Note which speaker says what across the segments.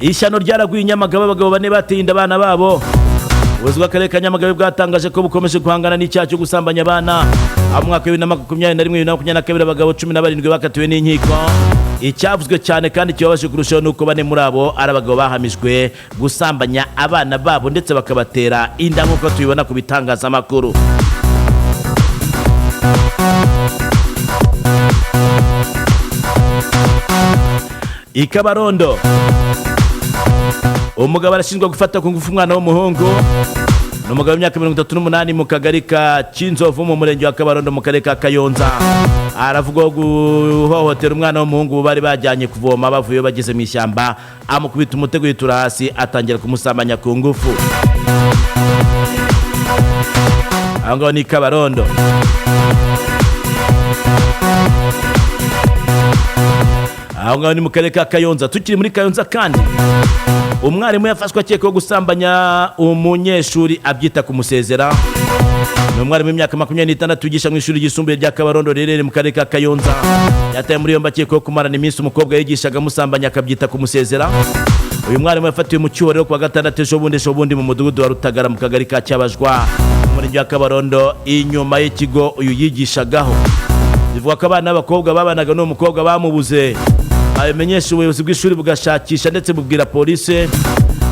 Speaker 1: Ishyano ryaraguye i Nyamagabe, abagabo bane bateye inda abana babo. Ubuyobozi bw'akarere ka Nyamagabe bwatangaje ko bukomeje guhangana n'icyaha cyo gusambanya abana. Aho mu mwaka wa 2021, 2022, abagabo 17 bakatiwe n'inkiko. Icyavuzwe cyane kandi kibabaje kurushaho ni uko bane muri abo ari abagabo bahamijwe gusambanya abana babo ndetse bakabatera inda, nk'uko tubibona ku bitangazamakuru. I Kabarondo, umugabo arashinjwa gufata ku ngufu umwana w'umuhungu. Ni umugabo w'imyaka 38 mu kagari ka Kinzovu, mu murenge wa Kabarondo, mu karere ka Kayonza. Aravugwaho guhohotera umwana w'umuhungu bari bajyanye kuvoma. Bavuyeyo, bageze mu ishyamba, amukubita umutego yitura hasi, atangira kumusambanya ku ngufu. Aho ngaho ni Kabarondo. Aho ngaho ni mu karere ka Kayonza. Tukiri muri Kayonza kandi, umwarimu yafashwe akekwaho gusambanya umunyeshuri abyita kumusezera. Ni umwarimu w'imyaka 26 wigisha mu ishuri ryisumbuye rya Kabarondo riherereye mu karere ka Kayonza. Yatawe muri yombi akekwaho kumarana iminsi umukobwa yigishaga amusambanya, akabyita kumusezera. Uyu mwarimu yafatiwe mu cyuho rero kuwa gatandatu, ejo bundi, ejo bundi, mu mudugudu wa Rutagara, mu kagari ka Cyabajwa, mu murenge wa Kabarondo, inyuma y'ikigo uyu yigishagaho. Bivuga ko abana b'abakobwa babanaga n'uwo mukobwa bamubuze, babimenyesha ubuyobozi bw'ishuri, bugashakisha ndetse bubwira polisi,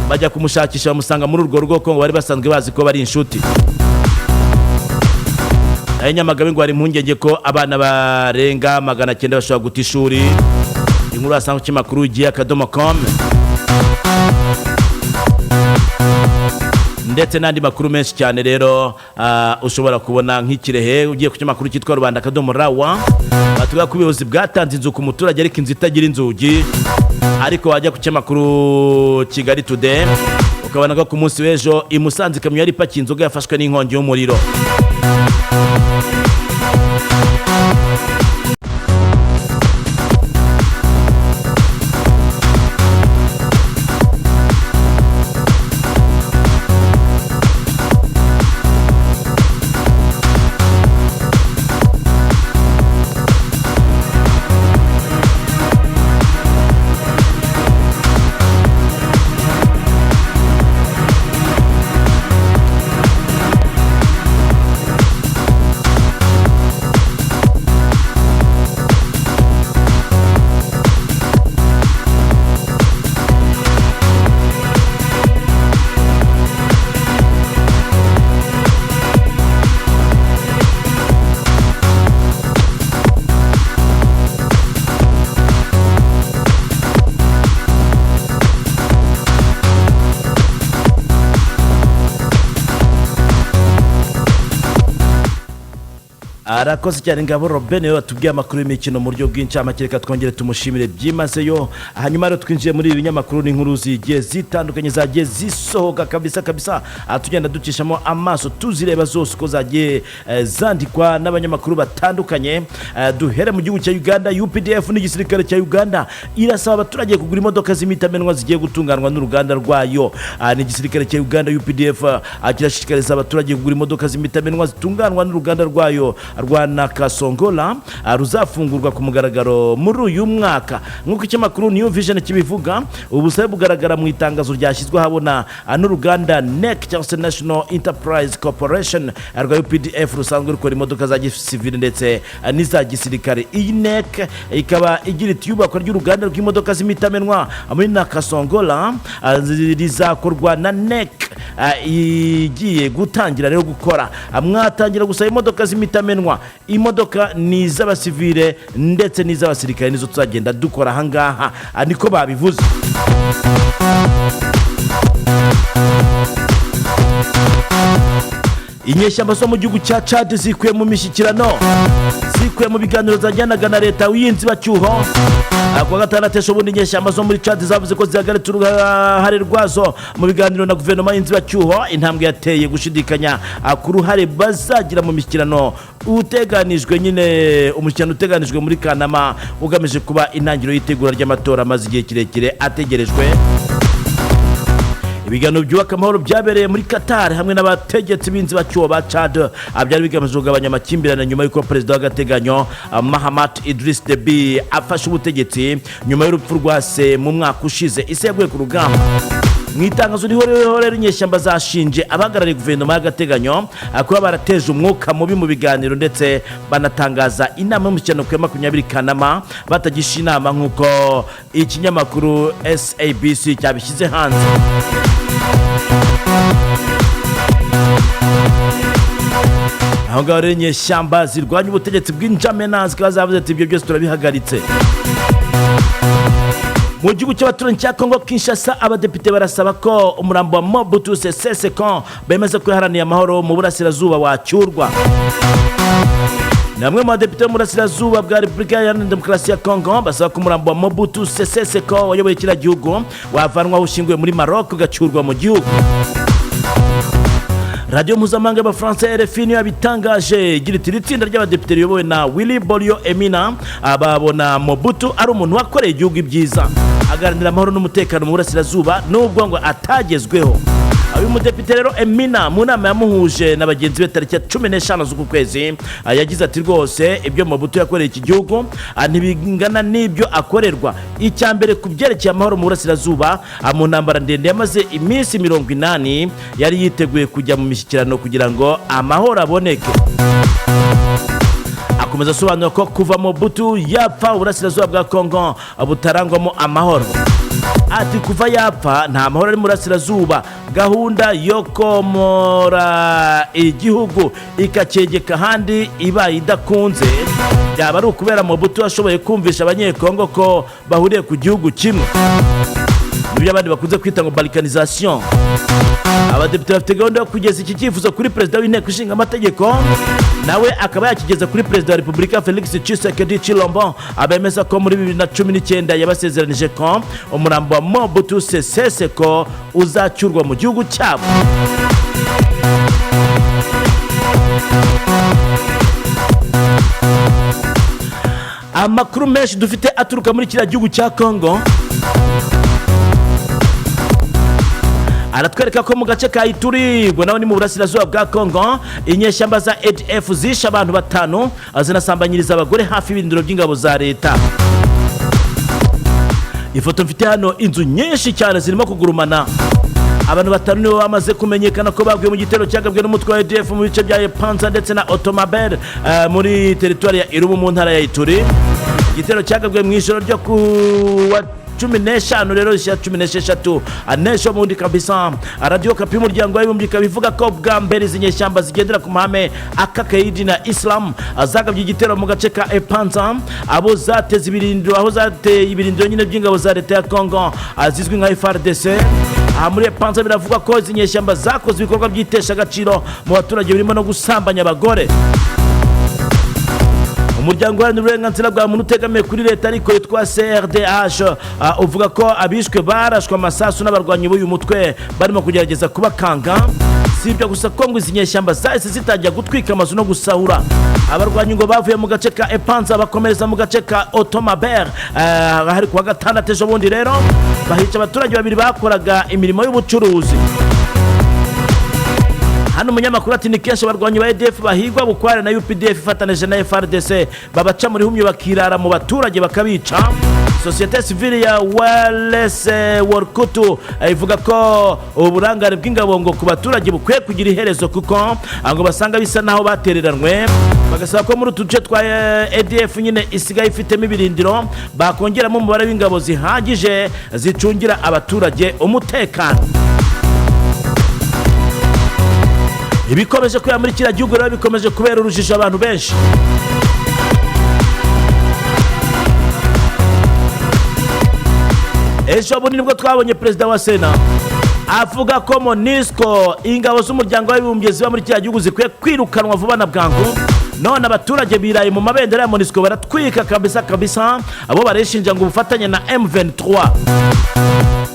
Speaker 1: bajya kumushakisha bamusanga muri urwo rugo, ko ngo bari basanzwe bazi ko bari inshuti. Naho Nyamagabe ngo hari impungenge ko abana barenga 900 bashobora guta ishuri. Inkuru wasanga ku kinyamakuru igihe.com ndetse n'andi makuru menshi cyane. Rero ushobora kubona nk'ikirehe, ugiye ku kinyamakuru cyitwa rubanda.rw, batubwira ko ubuyobozi bwatanze inzu ku muturage ariko inzu itagira inzugi. Ariko wajya ku kinyamakuru Kigali Today ukabona ko ku munsi w'ejo i Musanze ikamyo yari ipakiye inzoga yafashwe n'inkongi y'umuriro. Arakoze cyane Ngabo Robin, we watubwiye amakuru y'imikino mu buryo bw'incamake. Reka twongere tumushimire byimazeyo. Hanyuma rero twinjiye muri ibi binyamakuru n'inkuru zigiye zitandukanye zagiye zisohoka kabisa kabisa. Tugenda ducishamo amaso tuzireba zose uko zagiye zandikwa n'abanyamakuru batandukanye. Duhere mu gihugu cya Uganda. UPDF n'igisirikare cya Uganda irasaba abaturage kugura imodoka z'imitamenwa zigiye gutunganwa n'uruganda rwayo. Ni igisirikare cya Uganda UPDF kirashishikariza abaturage kugura imodoka z'imitamenwa zitunganwa n'uruganda rwayo rwa Nakasongola, ruzafungurwa ku mugaragaro muri uyu mwaka, nk'uko ikinyamakuru New Vision kibivuga. Ubusabe bugaragara mu itangazo ryashyizwe ahabona n'uruganda NEC cyangwa se National Enterprise Corporation rwa UPDF, rusanzwe rukora imodoka za gisivili ndetse n'iza gisirikare. Iyi NEC ikaba igira iti: "Iyubakwa ry'uruganda rw'imodoka z'imitamenwa muri Nakasongola rizakorwa na NEC igiye gutangira rero gukora. Mwatangira gusaba imodoka z'imitamenwa. Imodoka ni iz'abasivile ndetse n'iz'abasirikare, nizo tuzagenda dukora ahangaha." Niko babivuze. Inyeshyamba zo mu gihugu cya Chad zikuye mu mishyikirano, zikuye mu biganiro zajyanaga na leta y'inzibacyuho. Kuwa gatandatu ejo bundi, inyeshyamba zo muri Chad zavuze ko zihagaritse uruhare rwazo mu biganiro na guverinoma y'inzibacyuho, intambwe yateye gushidikanya ku ruhare bazagira mu mishyikirano uteganijwe nyine, umushyikirano uteganijwe muri Kanama ugamije kuba intangiriro y'itegura ry'amatora amaze igihe kirekire ategerejwe. Ibiganiro byubaka amahoro byabereye muri Qatar hamwe n'abategetsi b'inzibacyuho ba Chad byari bigamije kugabanya amakimbirane nyuma y'uko perezida w'agateganyo Mahamat Idriss Deby afashe ubutegetsi nyuma y'urupfu rwa se mu mwaka ushize. Isi yaguye ku rugamba. Mu itangazo rihoreho rero, inyeshyamba zashinje abahagarariye guverinoma y'agateganyo kuba barateje umwuka mubi mu biganiro, ndetse banatangaza inama y'umushyikirano ku ya 20 Kanama batagisha inama, nk'uko ikinyamakuru SABC cyabishyize hanze. Aho ngaho rero, inyeshyamba zirwanya ubutegetsi bw'i N'Djamena zikaba zavuze ati: "Ibyo byose turabihagaritse." Mu gihugu cy'abaturanyi cya Kongo Kinshasa, abadepite barasaba ko umurambo wa Mobutu Sese Seko bemeza ko yaharaniye amahoro mu burasirazuba wacyurwa. Ni bamwe mu badepite bo mu burasirazuba bwa Repubulika Iharanira Demokarasi ya Kongo basaba ko umurambo wa Mobutu Sese Seko wayoboye kiriya gihugu wavanwa aho ushyinguye muri Maroc ugacyurwa mu gihugu. Radiyo mpuzamahanga y'Abafaransa RFI niyo yabitangaje, igira iti: "Iri tsinda ry'abadepite riyobowe na Willy Bolio Emina babona Mobutu ari umuntu wakoreye igihugu ibyiza, agaharanira amahoro n'umutekano mu burasirazuba, nubwo ngo atagezweho." Uyu mudepite rero Emina, mu nama yamuhuje na bagenzi be tariki ya 15 z'uku kwezi, yagize ati: "Rwose ibyo Mobutu yakoreye iki gihugu ntibingana n'ibyo akorerwa. Icya mbere, ku byerekeye amahoro mu burasirazuba, mu ntambara ndende yamaze iminsi 80, yari yiteguye kujya mu mishyikirano kugira ngo amahoro aboneke." Akomeza asobanura ko kuva Mobutu yapfa, uburasirazuba bwa Kongo butarangwamo amahoro. Ati: "Kuva yapfa nta mahoro ari mu burasirazuba. Gahunda yo komora igihugu ikacyegeka ahandi ibaye idakunze, byaba ari ukubera Mobutu washoboye kumvisha Abanyekongo ko bahuriye ku gihugu kimwe, nibyo abandi bakunze kwita ngo balkanisation." Abadepite bafite gahunda yo kugeza iki cyifuzo kuri perezida w'Inteko Ishinga Amategeko, nawe akaba yakigeza kuri Perezida wa Repubulika Felix Tshisekedi Tshilombo, abemeza ko muri 2019 yabasezeranije ko umurambo wa Mobutu Sese Seko uzacyurwa mu gihugu cyabo. Amakuru menshi dufite aturuka muri kiriya gihugu cya Congo aratwereka ko mu gace ka Ituri, ubwo naho ni mu burasirazuba bwa Congo, inyeshyamba za ADF zishe abantu batanu, zinasambanyiriza abagore hafi y'ibirindiro by'ingabo za leta. Ifoto mfite hano, inzu nyinshi cyane zirimo kugurumana. Abantu batanu nibo bamaze kumenyekana ko baguye mu gitero cyagabwe n'umutwe wa ADF mu bice bya Epanza ndetse na Otomabel muri teritwari ya Irumu mu ntara ya Ituri. Igitero cyagabwe mu ijoro ryo ku wa 15 rero rishyira 16 anesho mundi kabisa. Radiyo Okapi y'Umuryango w'Abibumbye ikaba ivuga ko bwa mbere izi nyeshyamba zigendera ku mahame akakaye na Isilamu zagabye igitero mu gace ka Epanza, abo zateze ibirindiro, aho zateye ibirindiro nyine by'ingabo za leta ya Congo zizwi nka FARDC. Aha muri Epanza, biravugwa ko izi nyeshyamba zakoze ibikorwa by'itesha agaciro mu baturage, birimo no gusambanya abagore. Umuryango uharanira uburenganzira bwa muntu utegamiye kuri leta ariko witwa CRDH uvuga ko abishwe barashwe amasasu n'abarwanyi b'uyu mutwe barimo kugerageza kubakanga. Si ibyo gusa, ko ngo izi nyeshyamba zahise zitangira gutwika amazu no gusahura. Abarwanyi ngo bavuye mu gace ka Epanza bakomereza mu gace ka Otomaber hari kuwa gatandatu ejo bundi rero, bahica abaturage babiri bakoraga imirimo y'ubucuruzi. Hano umunyamakuru ati: "Ni kenshi abarwanyi ba ADF bahigwa bukware na UPDF ifatanije na FARDC, babaca muri humye bakirara mu baturage bakabica." Sosiyete sivile ya Wales Workutu ivuga ko uburangare bw'ingabo ngo ku baturage bukwiye kugira iherezo, kuko ngo basanga bisa naho batereranwe, bagasaba ko muri utu duce twa ADF nyine isigaye ifitemo ibirindiro bakongeramo umubare w'ingabo zihagije zicungira abaturage umutekano. Ibikomeje kubera muri kiriya gihugu rero bikomeje kubera urujijo abantu benshi. Ejo bundi nibwo twabonye perezida wa Sena avuga ko MONUSCO, ingabo z'Umuryango w'Abibumbye ziba muri kiriya gihugu, zikwiye kwirukanwa vuba na bwangu. None abaturage biraye mu mabendera ya MONUSCO baratwika kabisa kabisa. Abo barishinja ngo ubufatanye na M23.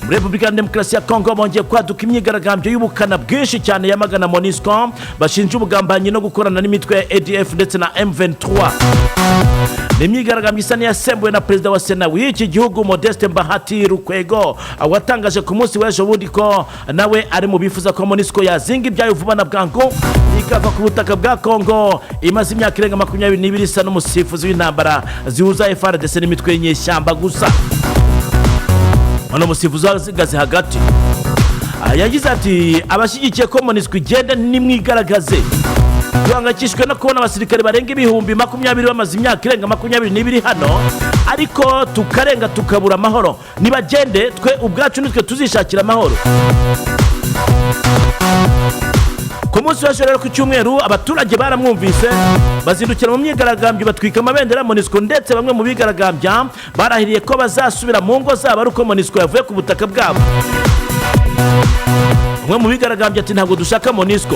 Speaker 1: Muri Repubulika ya Demokarasi ya Kongo bongeye kwaduka imyigaragambyo y'ubukana bwinshi cyane yamagana MONUSCO, bashinja ubugambanyi no gukorana n'imitwe ya ADF ndetse na M23. Ni imyigaragambyo isa n'iyasembuwe na perezida wa Sena w'iki gihugu, Modeste Bahati Lukwebo, watangaje ku munsi w'ejo bundi ko nawe ari mu bifuza ko MONUSCO yazinga ibyayo vuba na bwangu, ikava ku butaka bwa Kongo imaze imyaka irenga 22 isa n'umusifuzi w'intambara zihuza FARDC n'imitwe y'inyeshyamba gusa. Hano umusifuzi uhagaze hagati. Yagize ati: "Abashyigikiye ko MONUSCO igenda nimwigaragaze. Duhangayikishijwe no kubona abasirikare barenga 20,000 bamaze imyaka irenga 22 hano, ariko tukarenga tukabura amahoro. Nibagende, twe ubwacu nitwe tuzishakira amahoro." Ku munsi w'ejo rero, ku cyumweru, abaturage baramwumvise, bazindukira mu myigaragambyo, batwika amabendera ya MONUSCO, ndetse bamwe mu bigaragambya barahiriye ko bazasubira mu ngo zabo ari uko MONUSCO yavuye ku butaka bwabo. Umwe mu bigaragambya ati: "Ntabwo dushaka MONUSCO.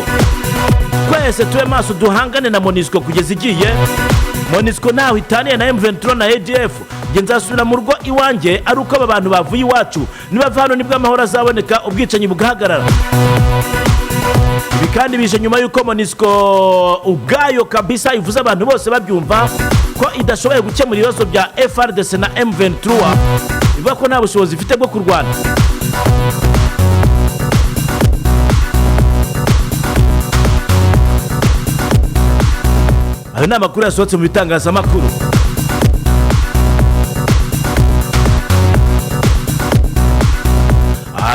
Speaker 1: Twese tube maso, duhangane na MONUSCO kugeza igiye. MONUSCO ntaho itaniye na M23 na ADF. Njye nzasubira mu rugo iwanjye ari uko aba bantu bavuye iwacu. Nibava hano nibwo amahoro azaboneka, ubwicanyi bugahagarara." Ibi kandi bije nyuma y'uko MONUSCO ubwayo kabisa ivuze abantu bose babyumva ko idashoboye gukemura ibibazo bya FARDC na M23, ivuga ko nta bushobozi ifite bwo kurwana. Ayo ni amakuru yasohotse mu bitangazamakuru.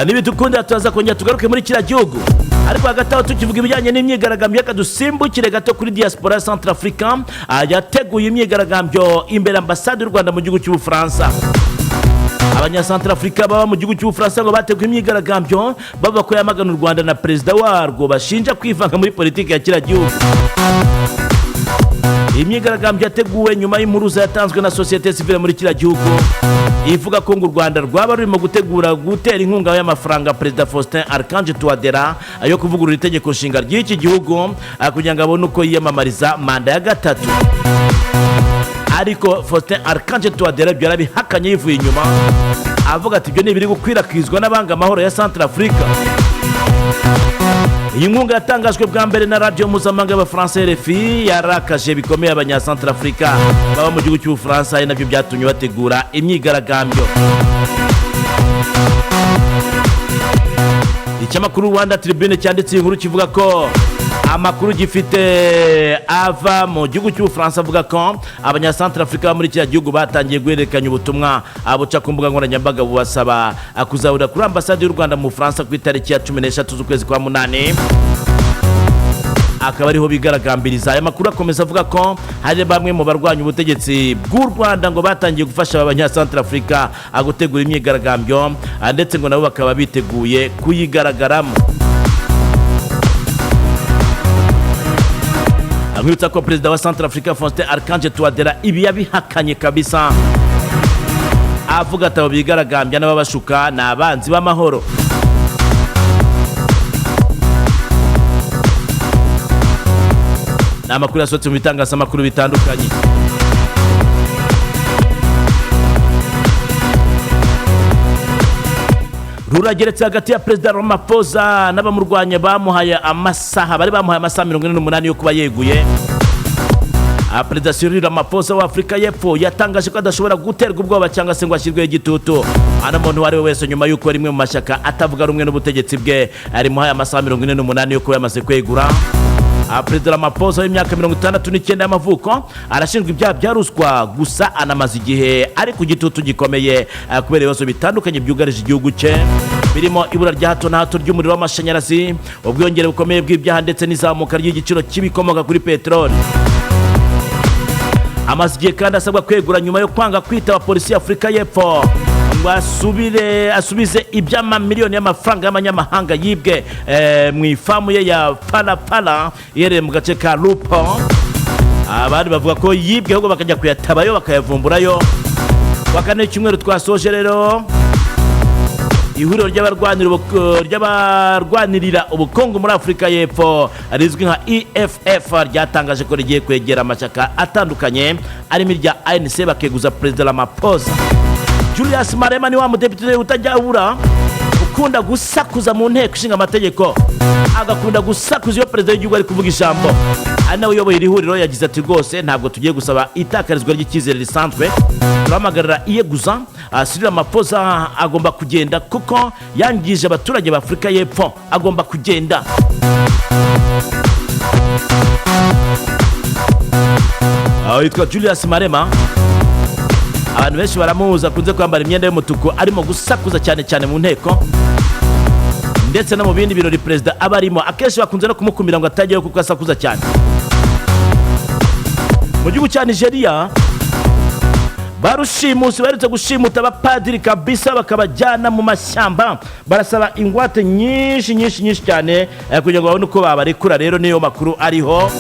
Speaker 1: Nibidukundira turaza kongera tugaruke muri kiriya gihugu, ariko hagati aho tukivuga ibijyanye n'imyigaragambyo, reka dusimbukire gato kuri diaspora ya Centrafrica yateguye imyigaragambyo imbere ambasade y'u Rwanda mu gihugu cy'Ubufaransa. Abanyasantarafurika baba mu gihugu cy'Ubufaransa ngo bateguye imyigaragambyo bavuga ko yamagana u Rwanda na perezida warwo bashinja kwivanga muri politiki ya kiriya gihugu. Iyi myigaragambyo yateguwe nyuma y'impuruza yatanzwe na sosiyete sivile muri kiriya gihugu, ivuga ko ngo u Rwanda rwaba rurimo gutegura gutera inkunga y'amafaranga perezida Faustin Archange Touadera yo kuvugurura itegeko nshinga ry'iki gihugu kugira ngo abone uko yiyamamariza manda ya gatatu. Ariko Faustin Archange Touadera ibyo yarabihakanye yivuye inyuma, avuga ati ibyo ni ibiri gukwirakwizwa n'abanga amahoro ya Centrafrica. Iyi nkunga yatangajwe bwa mbere na radiyo mpuzamahanga y'Abafaransa RFI, yarakaje bikomeye Abanyasantarafurika baba mu gihugu cy'Ubufaransa, ari nabyo byatumye bategura imyigaragambyo. Ikinyamakuru Rwanda Tribune cyanditse inkuru kivuga ko amakuru gifite ava mu gihugu cy'Ubufaransa avuga ko Abanyasantarafurika muri kiriya gihugu batangiye guhererekanya ubutumwa buca ku mbuga nkoranyambaga bubasaba kuzahurira kuri ambasade y'u Rwanda mu Bufaransa ku itariki ya 13 z'ukwezi kwa munani, akaba ariho bigaragambiriza. Aya makuru akomeza avuga ko hari bamwe mu barwanya ubutegetsi bw'u Rwanda ngo batangiye gufasha aba Banyasantarafurika gutegura imyigaragambyo, ndetse ngo nabo bakaba biteguye kuyigaragaramo. Nkwibutsa ko perezida wa Centrafrica Faustin Archange Touadera ibi yabihakanye kabisa, avuga ati abo bigaragambya n'ababashuka ni abanzi b'amahoro. Ni amakuru yasohotse mu bitangazamakuru bitandukanye. Rurageretse hagati ya perezida Ramaphosa n'abamurwanya bamuhaye amasaha, bari bamuhaye amasaha 48 yo kuba yeguye. Perezida Cyril Ramaphosa wa Afurika y'Epfo yatangaje ko adashobora guterwa ubwoba cyangwa se ngo ashyirweho igitutu hano muntu uwo ari we wese, nyuma y'uko rimwe mu mashyaka atavuga rumwe n'ubutegetsi bwe rimuhaye amasaha 48 yo kuba yamaze kwegura. Perezida Ramaphosa w'imyaka 69 y'amavuko arashinjwa ibyaha bya ruswa, gusa anamaze igihe ari ku gitutu gikomeye kubera ibibazo bitandukanye byugarije igihugu cye, birimo ibura rya hato na hato ry'umuriro w'amashanyarazi, ubwiyongere bukomeye bw'ibyaha ndetse n'izamuka ry'igiciro cy'ibikomoka kuri peteroli. Amaze igihe kandi asabwa kwegura nyuma yo kwanga kwitaba polisi ya Afurika y'Epfo ngo asubire asubize iby'amamiliyoni y'amafaranga y'amanyamahanga yibwe mu ifamu ye ya Phala Phala iherereye mu gace ka Lupo. Abandi bavuga ko yibwe ahubwo bakajya kuyatabayo bakayavumburayo. Wa kane cyumweru twasoje rero, ihuriro ry'abarwanirira ubukungu muri Afurika y'Epfo rizwi nka EFF ryatangaje ko rigiye kwegera amashyaka atandukanye arimo irya ANC bakeguza perezida Ramaphosa. Julius Malema ni wa mudepite utajya ubura Ukunda gusakuza mu Nteko Ishinga Amategeko, agakunda gusakuza iyo perezida w'igihugu ari kuvuga ijambo, ari nawe uyoboye iri huriro, yagize ati: "Rwose ntabwo tugiye gusaba itakarizwa ry'icyizere risanzwe, turahamagarira iyeguza. Cyril Ramaphosa agomba kugenda kuko yangije abaturage ba Afurika y'Epfo, agomba kugenda." Yitwa Julius Malema, abantu benshi baramuzi, akunze kwambara imyenda y'umutuku, arimo gusakuza cyane cyane mu nteko ndetse no mu bindi birori perezida aba arimo. Akenshi bakunze no kumukumira ngo atajyayo kuko asakuza cyane. Mu gihugu cya Nigeria, barushimusi baherutse gushimuta abapadiri kabisa bakabajyana mu mashyamba, barasaba ingwate nyinshi nyinshi nyinshi cyane kugira ngo babone uko babarekura. Rero niyo makuru ariho.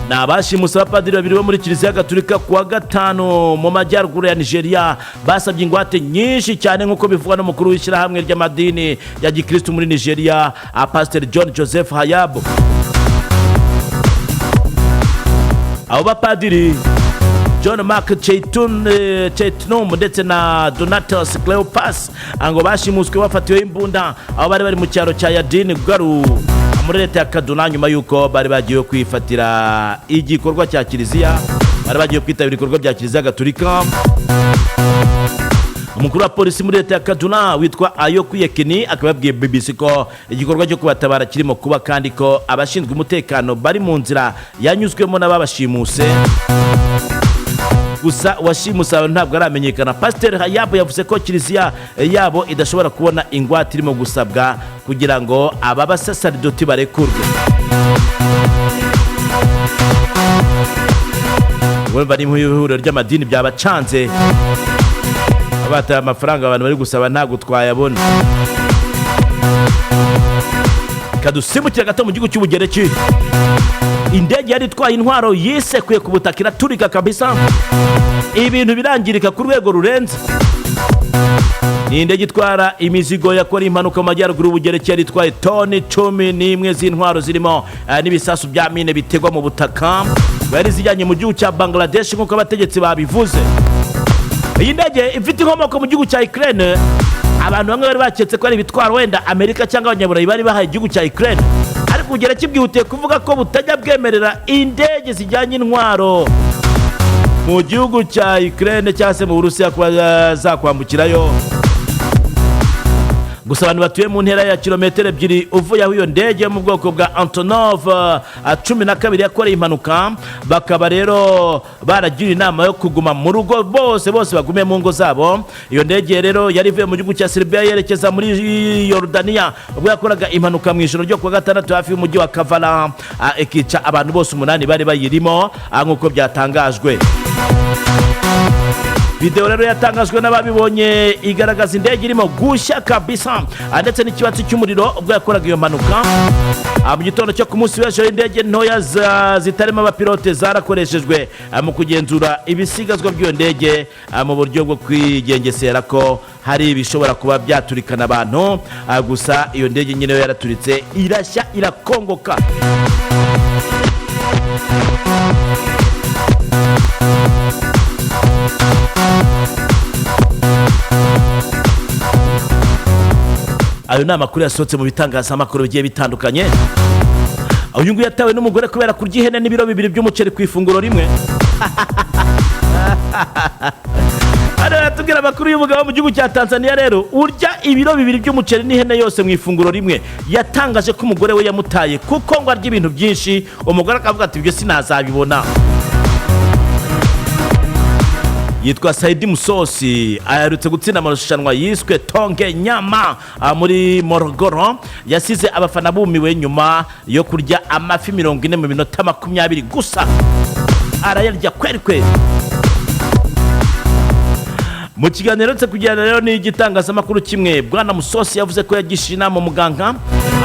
Speaker 1: Ni abashimuse abapadiri babiri bo muri Kiliziya Gatolika kuwa gatanu mu majyaruguru ya Nigeria, basabye ingwate nyinshi cyane, nk'uko bivugwa n'umukuru w'ishyirahamwe ry'amadini ya gikristu muri Nigeria, Pasiteri John Joseph Hayabu. Abo bapadiri John Mark Cheitnum ndetse na Donatus Cleopas ngo bashimuswe bafatiweho imbunda aho bari bari mu cyaro cya Yadini Garu muri leta ya Kaduna, nyuma y'uko bari bagiye kwifatira igikorwa cya kiliziya, bari bagiye kwitabira ibikorwa bya Kiliziya Gatolika. Umukuru wa polisi muri leta ya Kaduna witwa Ayo Yekini akaba yabwiye BBC ko igikorwa cyo kubatabara kirimo kuba, kandi ko abashinzwe umutekano bari mu nzira yanyuzwemo n'ababashimuse. Gusa uwashimuse abantu ntabwo aramenyekana. Pasiteri Hayabu yavuze ko kiliziya yabo idashobora kubona ingwate irimo gusabwa kugira ngo aba basasaridoti barekurwe. Urumva ni nk'ihuriro ry'amadini byabacanze, bataye amafaranga abantu bari gusaba ntabwo twayabona. Kadusimbukira gato mu gihugu cy'Ubugereki. Indege yari itwaye intwaro yisekuye ku butaka iraturika kabisa, ibintu birangirika ku rwego rurenze. Ni indege itwara imizigo yakora impanuka mu majyaruguru y'Ubugereki, yari itwaye toni 11 z'intwaro zirimo n'ibisasu bya mine bitegwa mu butaka, yari zijyanye mu gihugu cya Bangladesh nk'uko abategetsi babivuze. Iyi ndege ifite inkomoko mu gihugu cya Ukraine. Abantu bamwe bari baketse ko ari ibitwaro wenda Amerika cyangwa Abanyaburayi bari bahaye igihugu cya Ukraine, ariko Ubugereki bwihutiye kuvuga ko butajya bwemerera indege zijyanye intwaro mu gihugu cya Ukraine cyangwa se mu Burusiya kuba zakwambukirayo. Gusa abantu batuye mu ntera ya kilometero 2 uvuye aho iyo ndege yo mu bwoko bwa Antonov 12 yakoreye impanuka, bakaba rero baragira inama yo kuguma mu rugo, bose bose bagume mu ngo zabo. Iyo ndege rero yari ivuye mu gihugu cya Serbia yerekeza muri Yorodaniya ubwo yakoraga impanuka mu ijoro ryo kuwa gatandatu hafi y'umujyi wa Kavala, ikica abantu bose umunani bari bayirimo, nk'uko byatangajwe. Videwo rero yatangajwe n'ababibonye igaragaza indege irimo gushya kabisa, ndetse n'ikibatsi cy'umuriro ubwo yakoraga iyo mpanuka. Mu gitondo cyo ku munsi w'ejo, indege ntoya zitarimo abapilote zarakoreshejwe mu kugenzura ibisigazwa by'iyo ndege, mu buryo bwo kwigengesera ko hari ibishobora kuba byaturikana abantu. Gusa iyo ndege nyine yo yaraturitse, irashya, irakongoka. Ayo ni amakuru yasohotse mu bitangazamakuru bigiye bitandukanye. Uyu nguyu yatawe n'umugore kubera kurya ihene n'ibiro 2 by'umuceri ku ifunguro rimwe. Hano baratubwira amakuru y'umugabo mu gihugu cya Tanzania rero urya ibiro 2 by'umuceri n'ihene yose mu ifunguro rimwe. Yatangaje ko umugore we yamutaye kuko ngo arya ibintu byinshi, umugore akavuga ati: "Ibyo sinazabibona." Yitwa Saidi Musosi, aherutse gutsinda amarushanwa yiswe Tonge Nyama muri Morogoro. Yasize abafana bumiwe nyuma yo kurya amafi 40 mu minota 20 gusa, arayarya kweri kweri. Mu kiganiro aherutse kugirana rero n'igitangazamakuru kimwe, Bwana Musosi yavuze ko yagishije inama muganga,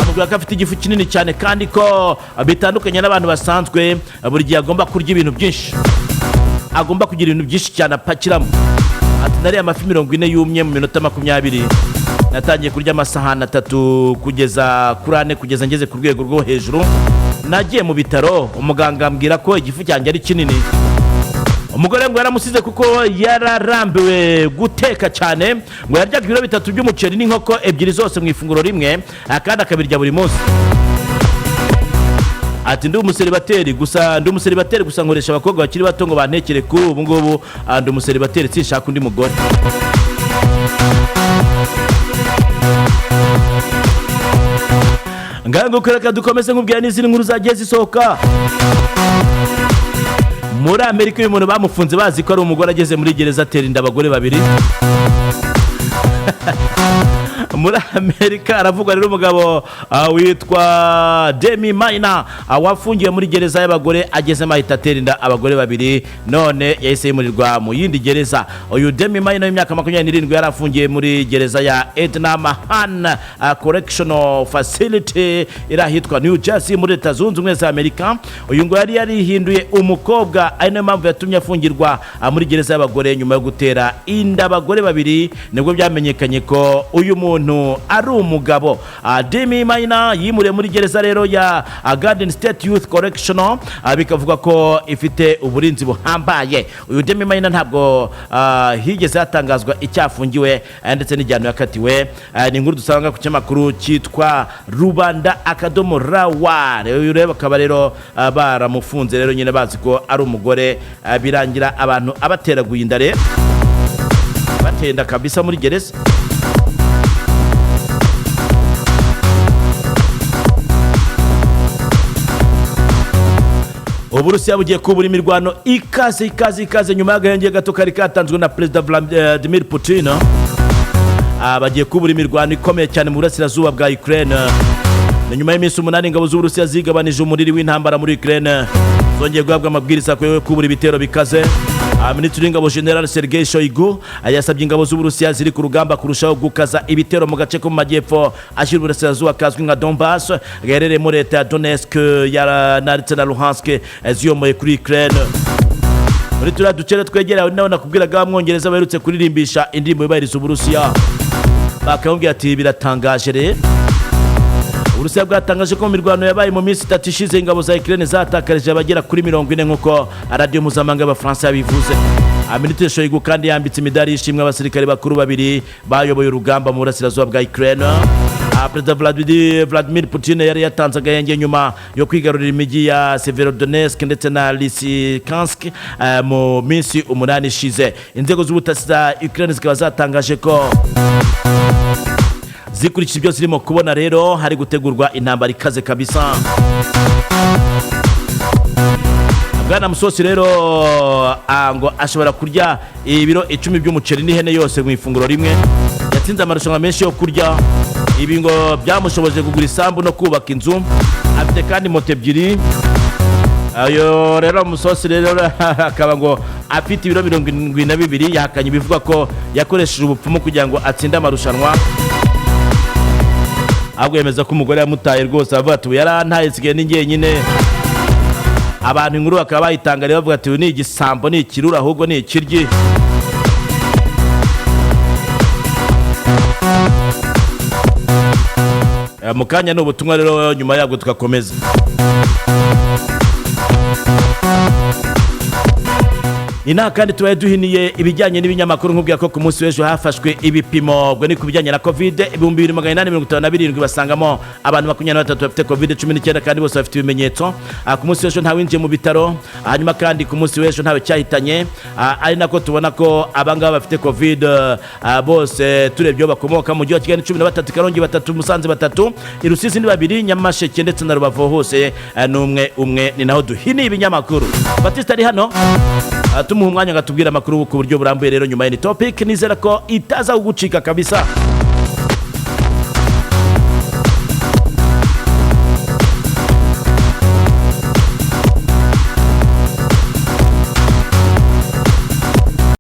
Speaker 1: amubwira ko afite igifu kinini cyane kandi ko bitandukanye n'abantu basanzwe, buri gihe agomba kurya ibintu byinshi, agomba kugira ibintu byinshi cyane apakiramo. Ati: "Nariye amafi 40 yumye mu minota 20. Natangiye kurya amasahani 3 kugeza kuri 4, kugeza ngeze ku rwego rwo hejuru. Nagiye mu bitaro, umuganga ambwira ko igifu cyanjye ari kinini." Umugore ngo yaramusize kuko yararambiwe guteka cyane. Ngo yaryaga ibiro 3 by'umuceri n'inkoko ebyiri zose mu ifunguro rimwe, kandi akabirya buri munsi. Ati: "Ndi umuseribateri gusa, ndi umuseribateri gusa, nkoresha abakobwa bakiri bato ngo bantekere. Kuri ubu ngubu ndi umuseribateri, sinshaka undi mugore." Ngaho nguko, reka dukomeze nkubwira n'izindi nkuru zagiye zisohoka muri Amerika. Uyu muntu bamufunze bazi ko ari umugore, ageze muri gereza atera inda abagore babiri. Muri Amerika aravugwa rero umugabo witwa Demi Mayina, wafungiwe muri gereza y'abagore, agezemo ahita atera inda abagore babiri, none yahise yimurirwa mu yindi gereza. Uyu Demi Mayina w'imyaka 27 yari afungiye muri gereza ya Edna Mahan Correctional Facility iri ahitwa New Jersey muri Leta Zunze Ubumwe za Amerika. Uyu ngo yari yarihinduye umukobwa, ari nayo mpamvu yatumye afungirwa muri gereza y'abagore. Nyuma yo gutera inda abagore babiri nibwo byamenyekanye ko uyu muntu ari umugabo. Demi Mayina yimuriwe muri gereza rero ya Garden State Youth Correctional, bikavuga ko ifite uburinzi buhambaye. Uyu Demi Mayina ntabwo higeze hatangazwa icyafungiwe ndetse n'igihano yakatiwe. Ni inkuru dusanga ku kinyamakuru cyitwa Rubanda.rw. Uyu rero bakaba rero baramufunze rero nyine bazi ko ari umugore, birangira abantu abateraguye inda rero, batenda kabisa muri gereza. Uburusiya bugiye kubura imirwano ikaze ikaze ikaze nyuma y'agahenge gato kari katanzwe na Perezida Vladimir Putin. Bagiye kubura imirwano ikomeye cyane mu burasirazuba bwa Ukraine. Ni nyuma y'iminsi 8 ingabo z'Uburusiya zigabanije umuriri w'intambara muri Ukraine, zongeye guhabwa amabwiriza yo kubura ibitero bikaze. Minisitiri w'ingabo General Sergei Shoigu yasabye ingabo z'Uburusiya ziri ku rugamba kurushaho gukaza ibitero mu gace ko mu majyepfo ashyira uburasirazuba kazwi nka Donbass, gaherereye muri leta ya Donetsk ndetse na Luhansk, ziyomoye kuri Ukraine. Muri turiya duce twegereye nawe nakubwiraga Abamwongereza baherutse kuririmbisha indirimbo yubahiriza Uburusiya, bakamubwira ati: "Biratangaje rero." Uburusiya bwatangaje ko mu mirwano yabaye mu minsi 3 ishize ingabo za Ukraine zatakarije abagera kuri 40, nk'uko radiyo mpuzamahanga y'Abafaransa yabivuze. Minisitiri Shoigu kandi yambitse imidari y'ishimwe abasirikare bakuru babiri bayoboye urugamba mu burasirazuba bwa Ukraine. Perezida Vladimir Putin yari yatanze agahenge nyuma yo kwigarurira imijyi ya Severodonetsk ndetse na Lysychansk mu minsi 8 ishize. Inzego z'ubutasi za Ukraine zikaba zatangaje ko zikurikije ibyo zirimo kubona rero hari gutegurwa intambara ikaze kabisa. Bwana Musosi rero ngo ashobora kurya ibiro 10 by'umuceri n'ihene yose mu ifunguro rimwe. Yatsinze amarushanwa menshi yo kurya. Ibi ngo byamushoboje kugura isambu no kubaka inzu. Afite kandi moto ebyiri. Ayo rero Musosi rero akaba ngo afite ibiro 72. Yahakanye ibivuga ko yakoresheje ubupfumu kugira ngo atsinde amarushanwa, ahubwo yemeza ko umugore yamutaye rwose. Avuga ati: "Ubu yarantaye, nsigaye ni njyenyine." Abantu inkuru bakaba bayitanga rero bavuga ati: "Uyu ni igisambo, ni ikirura, ahubwo ni ikiryi." Mu kanya ni ubutumwa rero, nyuma yabwo tugakomeza. Inaha kandi tubaye duhiniye ibijyanye n'ibinyamakuru, nkubwira ko ku munsi w'ejo hafashwe ibipimo, ubwo ni ku bijyanye na Covid, 2857, basangamo abantu 23 bafite Covid 19, kandi bose bafite ibimenyetso. Ku munsi w'ejo ntawinjiye mu bitaro, hanyuma kandi ku munsi w'ejo ntawe cyahitanye. Ari nako tubona ko abangaba bafite Covid bose turebye aho bakomoka: mu mujyi wa Kigali 13, Karongi batatu, Musanze batatu, i Rusizi ni babiri, Nyamasheke ndetse na Rubavu hose ni umwe umwe. Ni naho duhiniye ibinyamakuru. Batista ari hano, tumuha umwanya ngo atubwire amakuru ku buryo burambuye. Rero nyuma ya ni topic, nizera ko itaza kugucika kabisa.